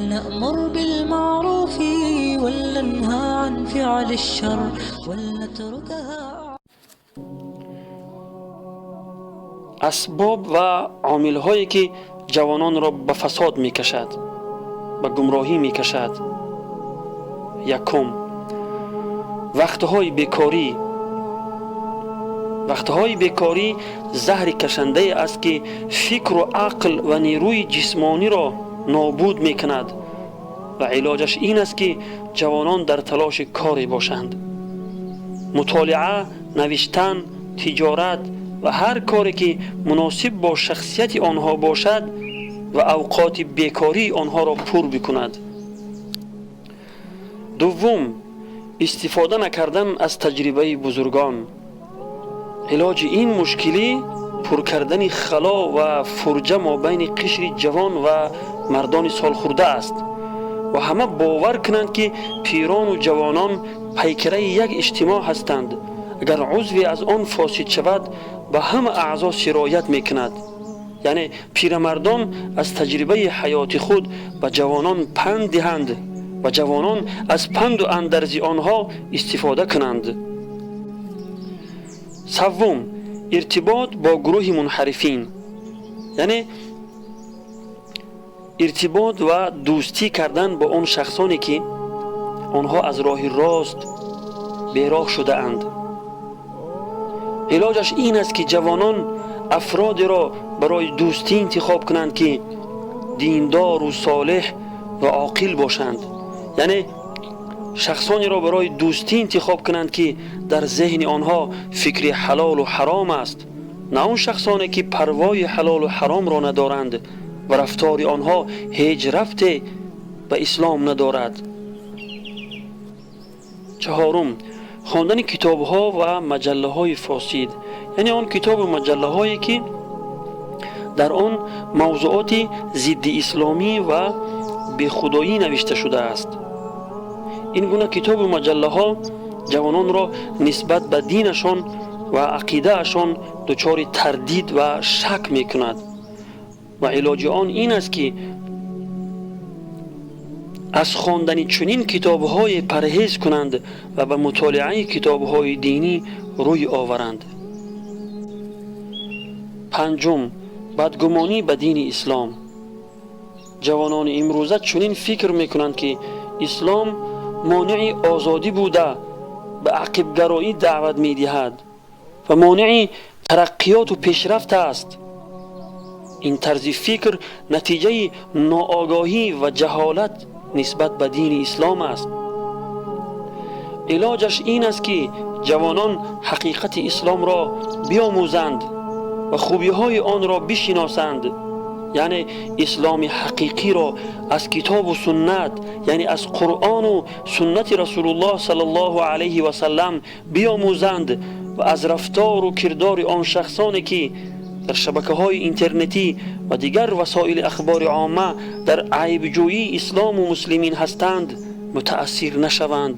ولنأمر بالمعروف ولننهى عن فعل الشر ولنتركها. Асбоб ва омилҳое ки ҷавононро ба фасод мекашад, ба гумроҳӣ мекашад. Якум, вақтҳои бекорӣ. Вақтҳои бекорӣ заҳри кашандае аст, ки фикру ақл ва нерӯи ҷисмониро нобуд мекунад, ва илоҷаш ин аст, ки ҷавонон дар талоши коре бошанд: мутолиа, навиштан, тиҷорат ва ҳар коре ки муносиб бо шахсияти онҳо бошад ва авқоти бекории онҳоро пур бикунад. Дуввум, истифода накардан аз таҷрибаи бузургон. Илоҷи ин мушкилӣ пур кардани хало ва фурҷа мобайни қишри ҷавон ва мардони солхӯрда аст ва ҳама бовар кунанд, ки пирону ҷавонон пайкараи як иҷтимоъ ҳастанд. Агар узве аз он фосид шавад, ба ҳама аъзо сироят мекунад. Яъне пирамардон аз таҷрибаи ҳаёти худ ба ҷавонон панд диҳанд ва ҷавонон аз панду андарзи онҳо истифода кунанд. Саввум, иртибот бо гурӯҳи мунҳарифин, яъне иртибот ва дӯстӣ кардан бо он шахсоне, ки онҳо аз роҳи рост бероҳ шудаанд. Илоҷаш ин аст, ки ҷавонон афродеро барои дӯстӣ интихоб кунанд, ки диндору солеҳ ва оқил бошанд. Яъне шахсонеро барои дӯстӣ интихоб кунанд, ки дар зеҳни онҳо фикри ҳалолу ҳаром аст, на он шахсоне, ки парвои ҳалолу ҳаромро надоранд ва рафтори онҳо ҳеҷ рабте ба ислом надорад. Чаҳорум, хондани китобҳо ва маҷаллаҳои фосид, яъне он китобу маҷаллаҳое, ки дар он мавзуоти зидди исломӣ ва бехудоӣ навишта шудааст. Ин гуна китобу маҷаллаҳо ҷавононро нисбат ба динашон ва ақидаашон дучори тардид ва шак мекунад, ва илоҷи он ин аст, ки аз хондани чунин китобҳое парҳез кунанд ва ба мутолиаи китобҳои динӣ рӯй оваранд. Панҷум, бадгумонӣ ба дини ислом. Ҷавонони имрӯза чунин фикр мекунанд, ки ислом монеи озодӣ буда, ба ақибгароӣ даъват медиҳад ва монеи тараққиёту пешрафт аст. Ин тарзи фикр натиҷаи ноогоҳӣ ва ҷаҳолат нисбат ба дини ислом аст. Илоҷаш ин аст, ки ҷавонон ҳақиқати исломро биомӯзанд ва хубиҳои онро бишиносанд, яъне исломи ҳақиқиро аз китобу суннат, яъне аз Қуръону суннати Расулуллоҳ саллаллоҳу алайҳи васаллам биомӯзанд ва аз рафтору кирдори он шахсоне, ки дар шабакаҳои интернетӣ ва дигар васоили ахбори омма дар айбҷӯии ислому муслимин ҳастанд, мутаассир нашаванд.